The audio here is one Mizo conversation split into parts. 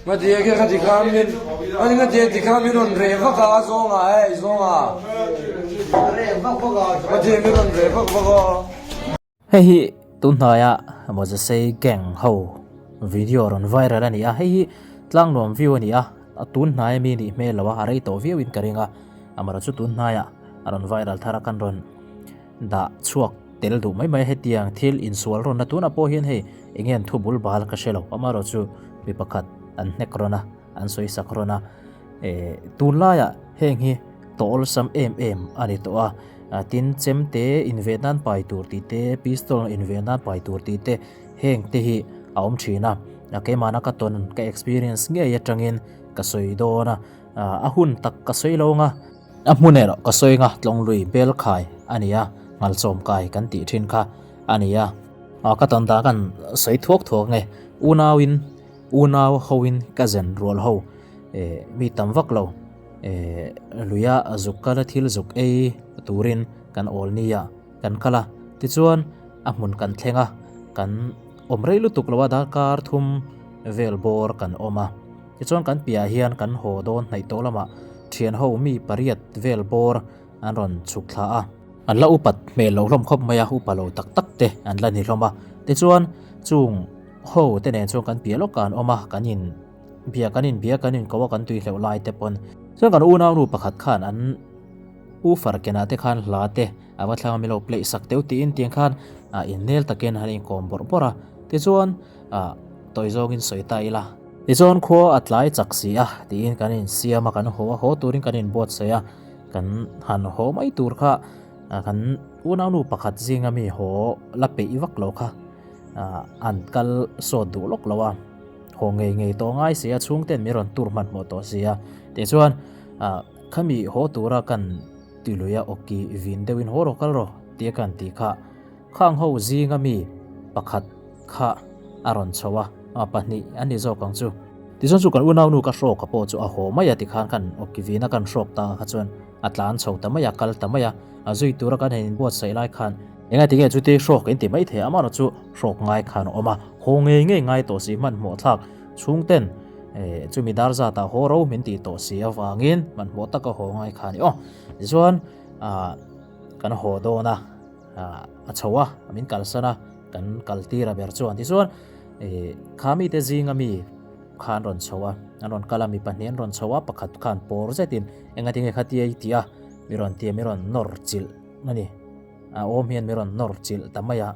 Ngatia khi khati kha min ani ngatia ti kha min rawn reh vak a zawnga hei zawnga ngatia min rawn reh vak vak a. Hei hi tunhnaia Mozasei gang ho video rawn viral a ni a, hei hi tlangnuam view a ni a, a tunhnaia mi nih hmel lo a, a rei tawh viau in ka ring a, amaherawhchu chu tunhnaia a rawn viral thar a kan rawn dah chhuak tel duh mai mai a, hetiang thil insual rawnna tunah pawh hian hei eng nge an thu bul bal ka hre lo, amaherawh chu mi pakhat an hnek rawn a, an sawi sak rawn a, eh tunlaiah heng hi tawh awlsam em em a ni tawh a, tin chemte inveh nan pai tur tih te, pistol inveh nan pai tur tih te heng te hi a awm thin a, keimahna ka tawn ka experience ngei atangin ka sawi dawn a, a hun tak ka sawi lo ang a. A hmun erawh ka sawi nga Tlawnglui bel khai a ni a, Ngalchawm kai kan tih thin kha a ni a. Ka tawn dan kan sawi thuak thuak nge, unauin, unau hoin ka zen rual ho, mi tam vak lo, luia zuk kala thil zuk ei turin kan awl nia kan kal a, tichuan a hmun kan thleng a, kan awm rei lutuk lo a, darkar thum vel bawr kan awm a. Tichuan kan piahah hian kan haw dawn hnaih tawh lamah thian ho mi pariat vel bawr an rawn chhuk thla a. An la upat hmel lo hlawm khawp mai a, upa lo tak tak te an la ni hlawm a. Tichuan chung ho te nen chuan kan piah lawkah an awm a, kan in bia kan in bia kan in ko a kan tui hleuh lai te pawn. Chuan kan unaunu pakhat khan an u farkenah te khan hla te a va thlang a milo play sak teuh tiin tiang khan innel takin an inkawm bawrh bawrh a. Tichuan tawi zawngin sawi ta ila. Tichuan khua a tlai chak si a tiin kan insiam a, kan haw a, haw turin kan inbuatsaih a, kan han haw mai tur kha kan unaunu pakhat zinga mi haw la peih vak lo kha an kal sawt duh lawk lo a, haw ngei ngei tawh ngai si a, chhungten min rawn tur hmanhmawh tawh si a, tichuan khami haw tura kan tilui a awki vin deuhin haw rawh kal rawh tia kan tih kha. Khang ho zinga mi pakhat kha a rawn chho a, a pahnih an ni zawk ang chu. Tichuan chu kan unaunu ka hrawk a pawh chu a haw mai a tikhan kan awkivina kan hrawk ta kha chuan a tlan chho ta mai a, kal ta mai a, a zui tura kan han inbuatsaih lai khan enga tinge chuti hrawk in ti mai thei a, amaherawh chu hrawk ngai khan a awm a, haw ngei ngei ngai tawh si hmanhmawh thlak chhungten chumi dar zatah haw ro min tih tawh si avangin hmanhmawh taka haw ngai kha a ni aw. Tichuan kan haw dawn a. a chho a, min kalsan a, kan kal tir a ber chuan tichuan ih kha mite zinga mi kha an rawn chho a, an rawn kal a mi pahnih an rawn chho a, pakhat khan pawr zetin enga tinge khatia i tih a, mi rawn ti a mi rawn nawr chilh a ni, a awm hian mi rawn nawr chilh ta mai a,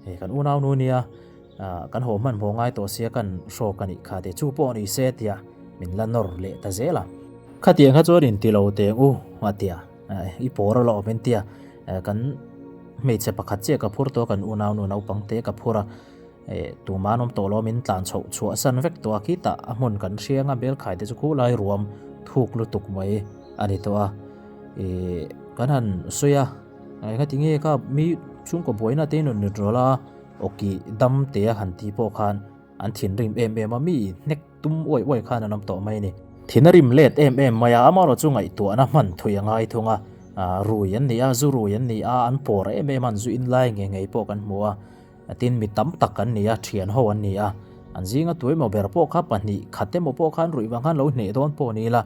hei kan unau nu nia kan haw hmanhmawh ngai tawh sia kan hrawk a nih kha te chu pawh ni se tia min la nawr leh ta zel a. Khatiang kha chuan inti lo teng u a tia. I pawr a la awm entia kan hmeichhe pakhat chiah ka phur tawh a kan unaunu naupang te ka phur a tumah an awm tawh lo min tlan chhoh chhuah san vek tawh a khitah a hmun kan hriang a belkhai te chu khulai ruam thuk lutuk mai a ni tawh a ih kan han sawi a engati nge kha mi chhungkaw buaina te in rawn rawlh a awki dam te a han tih pawh khan An thinrim em em a, mi hnek tum uai uai khan an awm tawh mai a ni. Thin a rim let em em mai a, amaherawh chu ngaihtuahna hman thui a ngai thung a, rui an ni a, zu rui an ni a, an pawr em em a, an zu in lai ngei ngei pawh kan hmu a, tin mi tam tak an ni a, thian ho an ni a, an zinga tu emaw ber pawh kha pahnih khat emaw pawh khan ruih vang khan lo hneh dawn pawh ni ila,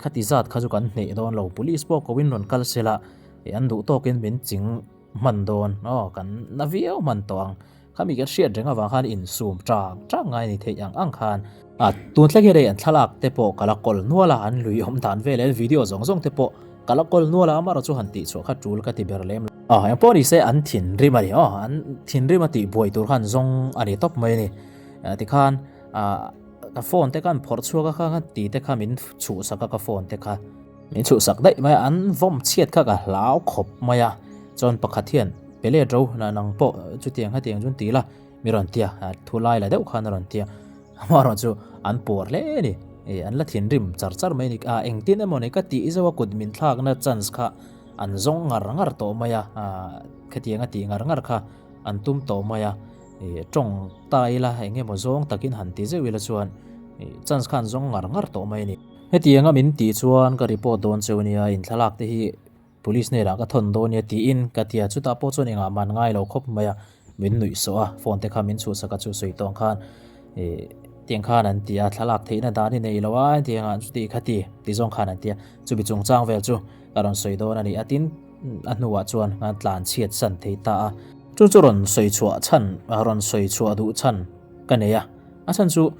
khati zat kha chu kan hneh dawn lo, police pawh ko in rawn kal sela, an duh tawkin min ching hman dawn, aw kan na viau hman tawh ang. Khami kan hriat reng avang khan insum chang chang ngai ni theih ang ang khan. A tun thleng hian hei an thlalak te pawh ka la kawl nual a, an lui awm dan vel leh video zawng zawng te pawh ka la kawl nual a, amaherawh chu han tih chhuah kha tul ka ti ber lem lo. Aw eng pawh ni se an thinrim a ni aw, an thinrim a tih buai tur khan zawng a ni tawp mai a ni. Tikhan ka phone te kha an phawrh chhuak a kha khan ti te kha min chhuhsak a ka phone te kha. Min chhuhsak daih mai a, an vawm chhiat kha ka hlau khawp mai a, chuan pakhat hian pe let ro na nang pawh chutiang hetiang chu an ti la, mi rawn ti a, thu lai la deuh khan a rawn ti a, amaherawh chu an puar hle a ni, ih an la thinrim char char mai a ni, ah engtin emaw ni ka tih zauh a kut min thlakna chance kha an zawng ngar ngar tawh mai a, ah khatiang a tih ngar ngar kha an tum tawh mai a, ih tawng ta ila eng emaw zawng takin han ti zeuh ila chuan ih chance kha an zawng ngar ngar tawh mai a ni. Hetianga min tih chuan ka report dawn cheu nia, in thlalak te hi police hnenah ka thawn dawn nia tiin ka ti a, chutah pawh chuan engah man ngai lo khawp mai a, min nuih sawh a, phone te kha min chhuhsak a chu sawi tawng khan ih Tiang khan an ti a, thlalak theihna dan i nei lo a, tiang ah chuti kha ti, ti zawng khan an ti a. Chumi chungchang vel chu ka rawn sawi dawn a ni a, tin a hnuah chuan an tlan chhiat san thei ta a. Chu chu rawn sawi chhuah chhan, rawn sawi chhuah duh chhan ka nei a, a chhan chu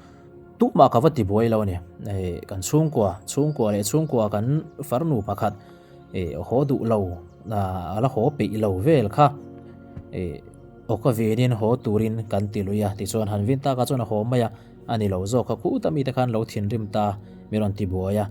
tumah ka va ti buai lo a ni. Hei kan chhungkua, chhungkua leh chhungkua kan farnu pakhat haw duh lo, a la haw peih lo vel kha. Aw ka venin haw turin kan ti lui a, tichuan han vin takah chuan a haw mai a, a ni lo zawk a, khuta mite khan lo thinrim ta mi rawn ti buai a,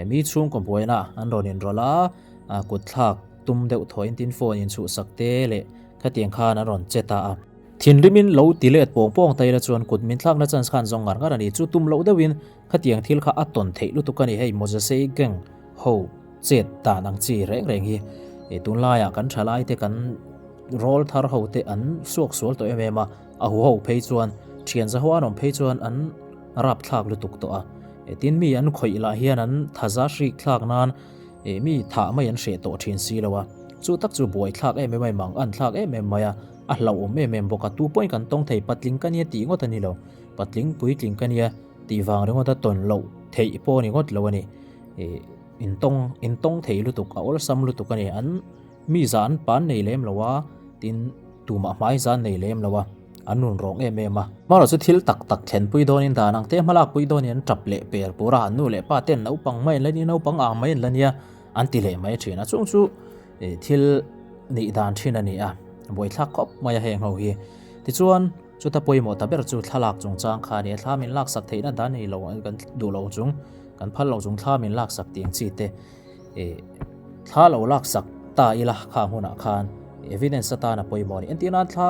mi chhungkaw buaina an rawn inrawlh a, kut thlak tum deuh thawiin tin phone inchhuhsak te leh khatiang khan an rawn che ta a. Thinrimin lo ti let pawng pawng ta ila chuan kut min thlakna chance khan zawng ngar ngar a ni, chu tum loh deuhin khatiang thil kha a tawn theih lutuk a ni, hei Mozasei gang ho chet dan ang chi reng reng hi tunlaiah kan thalaite kan Rawl thar ho te an suak sual tawh em em a, a hu ho phei chuan thian za ho an awm phei chuan an rap thlak lutuk tawh a. Tin mi an khawih lah hian an thaza hrik thlak nan mi thah mai an hreh tawh thin si lo a. Chu tak chu buai thlak em em a, mang an thlak em em mai a, a hlauhawm em em bawk a. Tu pawhin kan tawng thei patling ka nia tih ngawt a ni lo, patling puitling ka nia tih vang ringawt a tawn loh theih pawh a ni ngawt lo a ni. Intawng intawng thei lutuk a awlsam lutuk a ni. An Mi zah an pan nei lem lo a, tin tumah hmai zan nei lem lo a, an nun rawng em em a. Hmarawh chu thil tak tak thlenpui dawnin dan ang te hmalakpui dawnin an tap leh per pur a, an nu leh pa ten naupang mai an la nia, naupang ang mai an la nia an ti leh mai thin a, chung chu thil nih dan thin a ni a, buaithlak khawp mai a heng ho hi. Tichuan chuta pawimawh ta ber chu thlalak chungchang kha a ni a, thla min laksak theihna dan nei lo kan duh lo chung, kan phal lo chung thla min laksak tih ang chi te. Thla lo laksak ta ila kha hmunah khan evidence atan a pawimawh a ni. Entir nan thla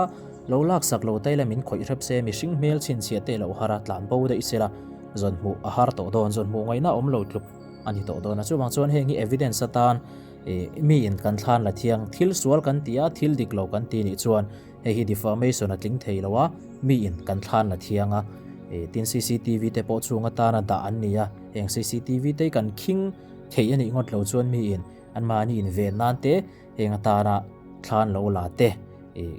lo laksak lo ta ila min khawih hrep se, mihring hmel chhinchhiah te lo har a, tlan bo daih sela zawn hmuh a har tawh dawn, zawn hmuh ngaihna awm lo tluk a ni tawh dawn a. Chuvang chuan heng hi evidence atan miin kan thlan la thiang, thil sual kan ti a, thil dik lo kan ti nih chuan hei hi defamation a tling thei lo a, miin kan thlan la thiang a, tin cctv te pawh chung atana dah an ni a, heng cctv te hi kan khing Theih a nih ngawt lo chuan miin anmahni inven nan te, heng atana thla an lo la te, ih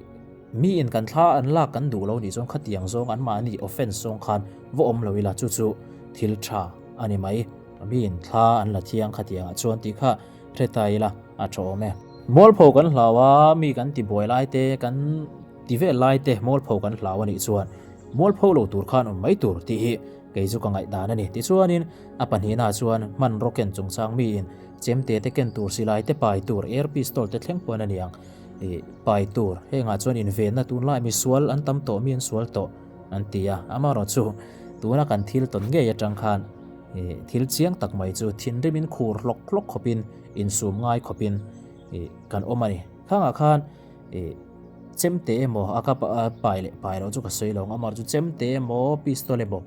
miin kan thla an lak kan duh lo nih chuan khatiang zawng anmahni offence zawng khan va awm lo ila chu chu thil tha a ni mai. Miin thla an la thiang khatiangah chuan tih kha hre ta ila a tha awm e. Mualpho kan hlau a, mi kan ti buai lai te, kan ti vel lai te mualpho kan hlau a nih chuan mualpho lo tur khan awm mai tur tih hi kei chu ka ngaihdan a ni. Tichuanin A pahnihna chuan hmanraw ken chungchang miin chemte te ken tur silai te pai tur air pistol te thleng pawn a ni ang ih pai tur hengah chuan invenna tunlai mi sual an tam tawh mi an sual tawh an ti a amaherawh chu tuna kan thil tawn ngei atang khan ih thil chiang tak mai chu thinrimin khur hlawk hlawk khawpin insum ngai khawpin ih kan awm a ni khangah khan ih chemte emaw a ka pai leh pai loh chu ka sawi lo ang amaherawh chu chemte emaw pistol emaw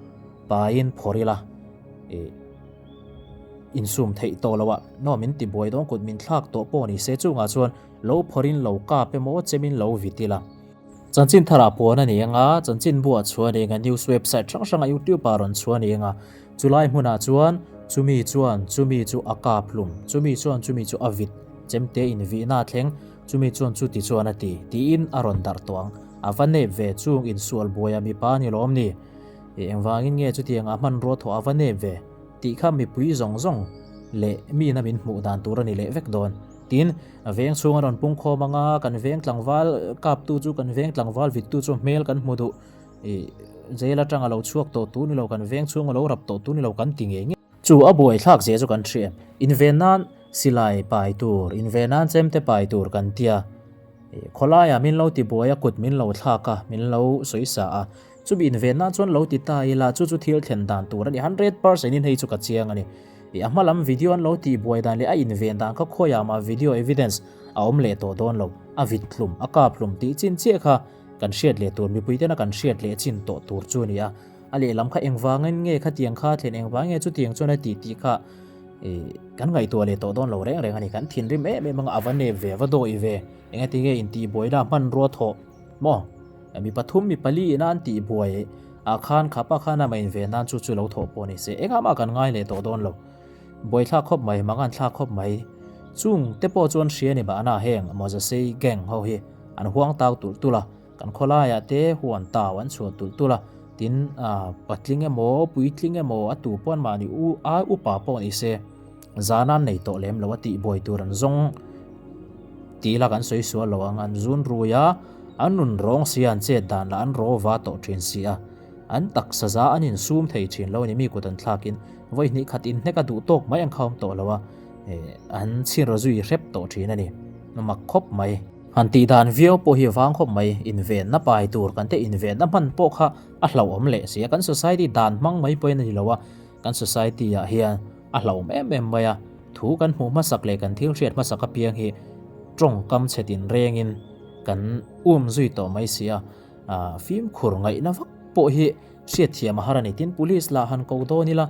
Paiin phawrh ila ih insum theih tawh loh a, naw min ti buai dawn kut min thlak tawh pawh ni se chungah chuan lo phawrhin lo kap emaw chemin lo vit ila. Chanchin tharah puan a ni ang a, chanchin buah chhuah a ni ang a, news website hrang hranga youtube ah rawn chhuah a ni ang a, chulai hmunah chuan chumi chuan chumi chu a kap hlum, chumi chuan chumi chu a vit, chemte invihna a thleng, chumi chuan chuti chuan a ti, tiin a rawn darh tawh ang. A va nep ve chung insual buaia mipa a ni lawm ni? I engvangin nge chutiang a hmanrua thawh a va nep ve? tih kha mipui zawng zawng leh miin a min hmuh dan tur a ni leh vek dawn. Tin, veng chhung a rawn pung khawm anga kan veng tlangval kaptu chu kan veng tlangval vittu chu hmel kan hmu duh. I jail atang a lo chhuak tawh tu ni lo, kan veng chhung a lo rap tawh tu ni lo kan ti ngei ngei. Chu a buaithlak zia chu kan hria em? Inven nan silai pai tur, inven nan chemte pai tur kan tia. Khawlaiah min lo ti buai a, kut min lo thlak a, min lo sawi sa a. Chumi inven nan chuan lo ti ta ila, chu chu thil thlen dan tur a ni. 100% in hei chu ka chiang a ni. Ih, a hma lam video an lo tih buai dan leh a inven dan kha khawiah mah video evidence a awm leh tawh dawn lo. A vit hlum, a kap hlum tih chin chiah kha kan hriat leh tur, mipui tena kan hriat leh chin tawh tur chu a ni a. A lehlam kha engvangin nge khatiang kha thlen, engvangin nge chutiang chuan a tih tih kha ih kan ngaihtuah leh tawh dawn lo reng reng a ni. Kan thinrim em em ang a, a va nep ve, a va dawih ve, engatinge intihbuai la hmanrua thawh maw? Mi pathum mi pali ina an tih buai ah khan khapa khan a main ve nan chu chu lo thawh pawh ni se engah mah kan ngai leh tawh dawn lo. Buai thlak khawp mai, mangan thlak khawp mai. Chung te pawh chuan hria ni mahna heng Mozasei gang ho hi an huang tau tulh tulh a, kan khawlaiah te huan tau an chhuah tulh tulh a. Tin, patling emaw, puitling emaw, a tu pawh an mahni u ai upa pawh ni se, zan an nei tawh lem lo a tih buai tur an zawng tih la kan sawi sual lo ang. An zun rui a, an nun rawng si a, an chet dan lah an raw va tawh thin si a. An taksa za an insum thei thin lo a ni, mi kut an thlakin vawi hnih khat inhnek a duh tawk mai an khawm tawh lo a, an chhin raw zui hrep tawh thin a ni. Mak khawp mai. Han tih dan viau pawh hi vang khawp mai, invenna pai tur kan te invenna hman pawh kha a hlauhawm leh si a, kan society dan hmang mai pawhin a ni lo a, kan society ah hian a hlauhawm em em mai a, thu kan hmuh hmasak leh kan thil hriat hmasak apiang hi tawngkam chhe tinrengin kan um zui tawh mai si a, fimkhur ngaihna vak pawh hi hriatthiam a har a ni, tin police lah han ko dawn ila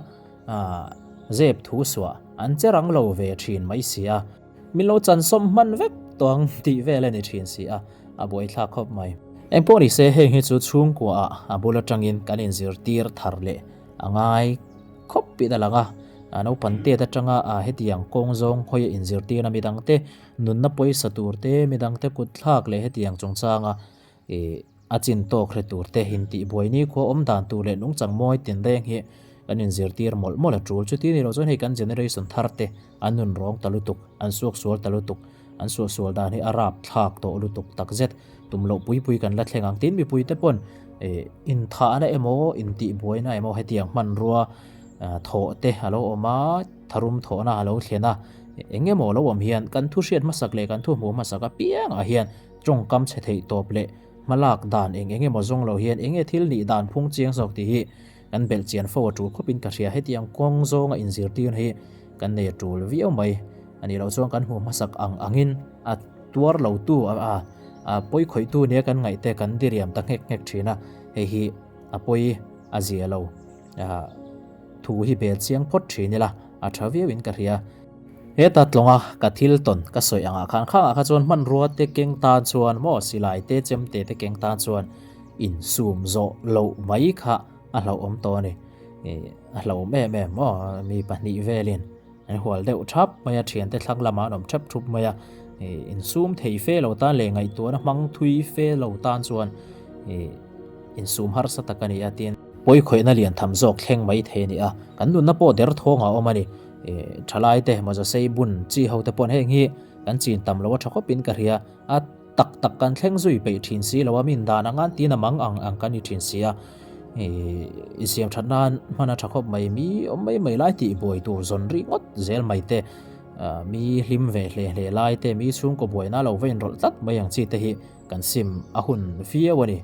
zep thu suah an che rang lo ve thin mai si a. Min lo chansawm hman vek tawh ang tih vel a ni thin si a, a buaithlak khawp mai. Engpawh ni se heng hi chu chhungkua ah a bul atangin kan inzirtir thar leh a ngai khawp pin a lang a, a naupang tet atanga a hetiang kawng zawng hawi a inzirtirna midangte nunna pawisa tur te, midangte kut thlak leh hetiang chungchanga ih A chin tawk hre tur te intih buai ni khua awm dan tur leh nungchang mawi tinreng hi kan inzirtir mawlh mawlh a tul. Chuti ni lo chuan hei kan generation thar te an nun rawng ta lutuk, an suak sual ta lutuk, an suah sual dan hi a rap thlak tawh lutuk takzet. Tum loh pui pui kan la thleng ang. Tin mipui te pawn inthahna emaw intih buaina emaw hetiang hmanrua thawh te a lo awm a, tharum thawhna a lo thlen a, eng emaw a lo awm hian kan thu hriat hmasak leh kan thu hmuh hmasak apiangah hian Tawngkam chhe theih tawp leh hmalak dan eng eng emaw zawng lo hian eng nge thil nih dan phung chiang zawk tih hi kan belh chian fo a tul khawpin ka hria. Hetiang kawng zawnga inzirtirna hi kan nei a tul viau mai. A nih loh chuan kan hmuh hmasak ang angin a tuar lotu a a pawi khawihtu nia kan ngaihte kan diriam ta nghek nghek thin a, hei hi a pawi a zia lo. Thu hi bel chiang phawt thin ila a tha viauin ka hria. Heta tlawnga ka thil tawn ka sawi angah khan khangah kha chuan hmanrua te keng tan chuan maw silai te chem te te keng tan chuan insum zawh loh mai kha a hlauhawm tawh a ni. A hlauhawm em em maw mi pahnih velin an hual deuh thap mai a thiante thlang lamah an awm thep thup mai a insum thei fe lo tan leh ngaihtuahna hmang thui fe lo tan chuan insum harsa tak a ni a tin pawi khawihna lian tham zawk thleng mai thei a ni a kan nunna pawh derthawng a awm a ni thalai te mawza sei bun chi ho te pawh heng hi kan chin tam lo a tha khawpin ka hria a Tak tak kan thleng zui peih thin si lo a, min dan ang an tin a mang ang ang kan ni thin si a, i siam that nan hman a tha khawp mai, mi awm mai mai lai tih buai tur zawn rih ngawt zel mai te, mi hlim ve hle hle lai te, mi chhungkaw buaina lo va inrawlh tlat mai ang chi te hi kan sim a hun viau a ni.